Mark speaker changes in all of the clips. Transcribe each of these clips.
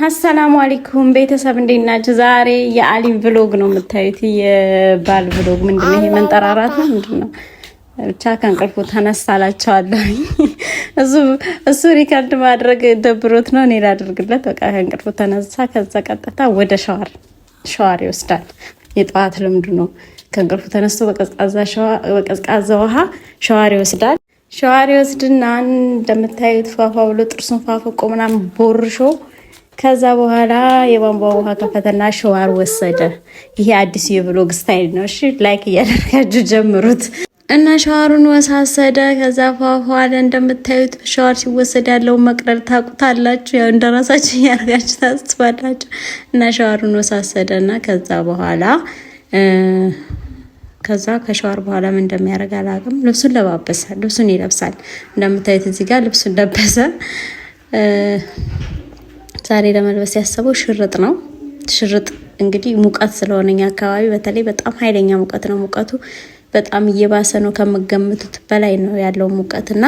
Speaker 1: አሰላሙ አለይኩም ቤተሰብ እንዴት ናችሁ? ዛሬ የአሊም vlog ነው የምታዩት። የባል vlog ምንድነው? ይሄ መንጠራራት ነው ምንድነው? ብቻ ከእንቅልፉ ተነሳላቸዋለሁ። እሱ record ማድረግ ደብሮት ነው፣ እኔ ላድርግለት። በቃ ከእንቅልፉ ተነሳ። ከዛ ቀጥታ ወደ ሻወር ሻወር ይወስዳል። የጠዋት ልምዱ ነው። ከእንቅልፉ ተነስቶ በቀዝቃዛ ውሃ ሻወር ይወስዳል። ሻወር ይወስድና እንደምታዩት ፏፏ ብሎ ጥርሱን ፋፍቆ ምናምን ቦርሾ ከዛ በኋላ የቧንቧ ውሃ ከፈተና ሸዋር ወሰደ። ይሄ አዲሱ የ vlog style ነው። እሺ like እያደረጋችሁ ጀምሩት። እና ሸዋሩን ወሳሰደ። ከዛ ፏፏለ። እንደምታዩት ሸዋር ሲወሰድ ያለውን መቅረር ታውቁታላችሁ። ያው እንደራሳችሁ እያደረጋችሁ ታስባላችሁ። እና ሸዋሩን ወሳሰደ እና ከዛ በኋላ ከዛ ከሸዋር በኋላ ምን እንደሚያደርግ አላውቅም። ልብሱን ለባበሰ። ልብሱን ይለብሳል። እንደምታዩት እዚህ ጋር ልብሱን ለበሰ። ዛሬ ለመልበስ ያሰበው ሽርጥ ነው። ሽርጥ እንግዲህ ሙቀት ስለሆነ እኛ አካባቢ በተለይ በጣም ኃይለኛ ሙቀት ነው። ሙቀቱ በጣም እየባሰ ነው፣ ከምገምቱት በላይ ነው ያለው ሙቀት እና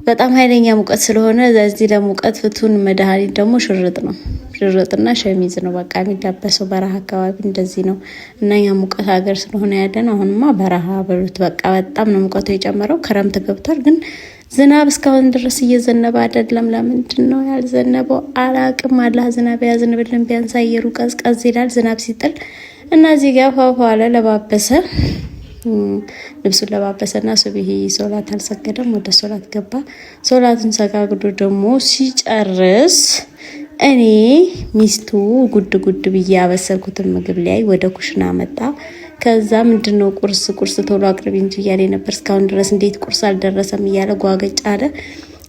Speaker 1: በጣም ኃይለኛ ሙቀት ስለሆነ ለዚህ ለሙቀት ፍቱን መድኃኒት ደግሞ ሽርጥ ነው። ሽርጥና ሸሚዝ ነው በቃ የሚለበሰው በረሃ አካባቢ እንደዚህ ነው። እና እኛ ሙቀት ሀገር ስለሆነ ያለን አሁንማ በረሃ በሉት በቃ በጣም ነው ሙቀቱ የጨመረው። ክረምት ገብቷል ግን ዝናብ እስካሁን ድረስ እየዘነበ አይደለም። ለምንድን ነው ያልዘነበው? አላቅም። አላህ ዝናብ ያዝንብልን። ቢያንስ አየሩ ቀዝቀዝ ይላል ዝናብ ሲጥል እና እዚህ ጋር ፏፏለ ለባበሰ ልብሱን ለባበሰና ሱብሂ ሶላት አልሰገደም። ወደ ሶላት ገባ። ሶላቱን ሰጋግዶ ደግሞ ሲጨርስ እኔ ሚስቱ ጉድ ጉድ ብዬ ያበሰልኩትን ምግብ ላይ ወደ ኩሽና መጣ። ከዛ ምንድነው ቁርስ ቁርስ ቶሎ አቅርቢ እንጂ እያለ ነበር። እስካሁን ድረስ እንዴት ቁርስ አልደረሰም እያለ ጓገጭ አለ።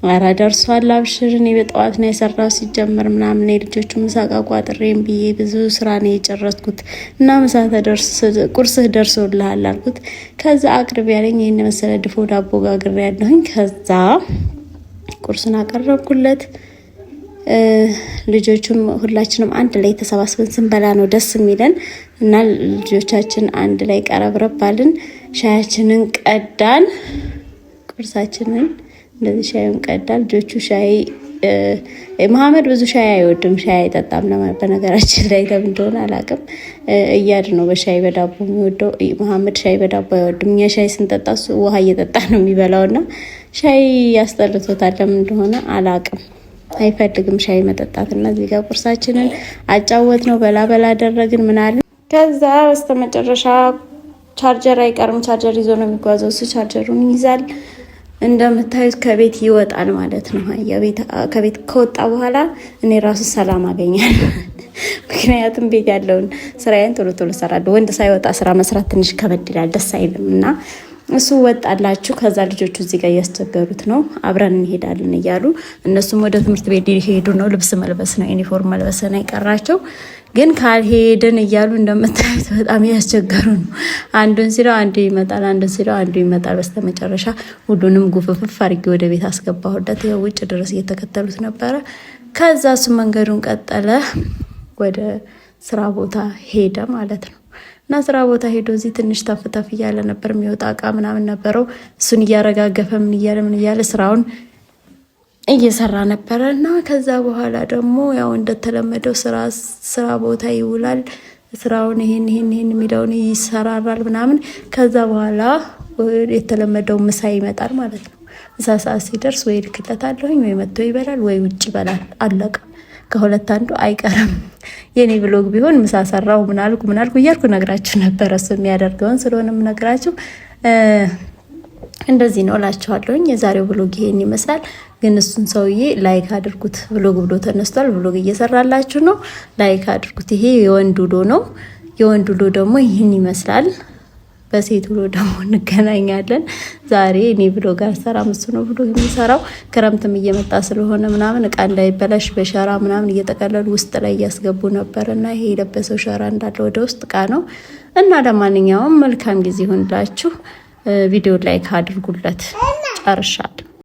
Speaker 1: ኧረ ደርሷል፣ አብሽር፣ እኔ በጠዋት ነው የሰራው ሲጀመር ምናምን የልጆቹ ምሳ ዕቃ ቋጥሬም ብዬ ብዙ ስራ ነው የጨረስኩት እና ምሳ ቁርስህ ደርሶልሃል አልኩት። ከዛ አቅርቢ ያለኝ ይህን መሰለ ድፎ ዳቦ ጋግሬ ያለሁኝ። ከዛ ቁርሱን አቀረብኩለት። ልጆቹም ሁላችንም አንድ ላይ ተሰባስበን ስንበላ ነው ደስ የሚለን እና ልጆቻችን አንድ ላይ ቀረብረባልን፣ ሻያችንን ቀዳን፣ ቁርሳችንን እንደዚህ ሻዩን ቀዳን። ልጆቹ ሻይ መሀመድ ብዙ ሻይ አይወድም፣ ሻይ አይጠጣም። በነገራችን ላይ ለምን እንደሆነ አላውቅም። እያድ ነው በሻይ በዳቦ የሚወደው። መሀመድ ሻይ በዳቦ አይወድም። እኛ ሻይ ስንጠጣ እሱ ውሃ እየጠጣ ነው የሚበላውና ሻይ ያስጠልቶታል። ለምን እንደሆነ አላውቅም። አይፈልግም ሻይ መጠጣት። እና እዚህ ጋር ቁርሳችንን አጫወት ነው በላ በላ አደረግን ምናለን። ከዛ በስተመጨረሻ ቻርጀር አይቀርም፣ ቻርጀር ይዞ ነው የሚጓዘው እሱ። ቻርጀሩን ይይዛል። እንደምታዩት ከቤት ይወጣል ማለት ነው። ከቤት ከወጣ በኋላ እኔ ራሱ ሰላም አገኛለሁ። ምክንያቱም ቤት ያለውን ስራዬን ቶሎ ቶሎ እሰራለሁ። ወንድ ሳይወጣ ስራ መስራት ትንሽ ከበድ ይላል፣ ደስ አይልም እና እሱ ወጣላችሁ። ከዛ ልጆቹ እዚህ ጋር እያስቸገሩት ነው፣ አብረን እንሄዳለን እያሉ እነሱም ወደ ትምህርት ቤት ሊሄዱ ነው። ልብስ መልበስ ነው ዩኒፎርም መልበስ ነው የቀራቸው። ግን ካልሄድን እያሉ እንደምታዩት በጣም እያስቸገሩ ነው። አንዱን ሲለው አንዱ ይመጣል፣ አንዱን ሲለው አንዱ ይመጣል። በስተመጨረሻ ሁሉንም ጉፍፍፍ አድርጌ ወደ ቤት አስገባሁለት። ያው ውጭ ድረስ እየተከተሉት ነበረ። ከዛ እሱ መንገዱን ቀጠለ፣ ወደ ስራ ቦታ ሄደ ማለት ነው። እና ስራ ቦታ ሄዶ እዚህ ትንሽ ተፍ ተፍ እያለ ነበር የሚወጣ እቃ ምናምን ነበረው። እሱን እያረጋገፈ ምን እያለ ምን እያለ ስራውን እየሰራ ነበረ። እና ከዛ በኋላ ደግሞ ያው እንደተለመደው ስራ ቦታ ይውላል። ስራውን ይሄን ይሄን ይሄን የሚለውን ይሰራራል ምናምን። ከዛ በኋላ የተለመደው ምሳ ይመጣል ማለት ነው። ምሳ ሰዓት ሲደርስ ወይ እልክለታለሁኝ ወይ መጥቶ ይበላል ወይ ውጭ ይበላል። አለቀ። ከሁለት አንዱ አይቀርም። የኔ ብሎግ ቢሆን ምሳ ሰራሁ ምናልኩ ምናልኩ እያልኩ ነግራችሁ ነበረ። እሱ የሚያደርገውን ስለሆነ ነግራችሁ እንደዚህ ነው እላችኋለሁኝ። የዛሬው vlog ይሄን ይመስላል። ግን እሱን ሰውዬ like አድርጉት። vlog ብሎ ተነስቷል። vlog እየሰራላችሁ ነው። like አድርጉት። ይሄ የወንድ ውሎ ነው። የወንድ ውሎ ደግሞ ይህን ይመስላል። በሴት ውሎ ደግሞ እንገናኛለን። ዛሬ እኔ vlog አልሰራም፣ እሱ ነው vlog የሚሰራው። ክረምትም እየመጣ ስለሆነ ምናምን እቃ እንዳይበላሽ በሸራ ምናምን እየጠቀለሉ ውስጥ ላይ እያስገቡ ነበር እና ይሄ የለበሰው ሸራ እንዳለ ወደ ውስጥ እቃ ነው እና ለማንኛውም መልካም ጊዜ ይሁንላችሁ። ቪዲዮ like አድርጉለት። ጨርሻለሁ።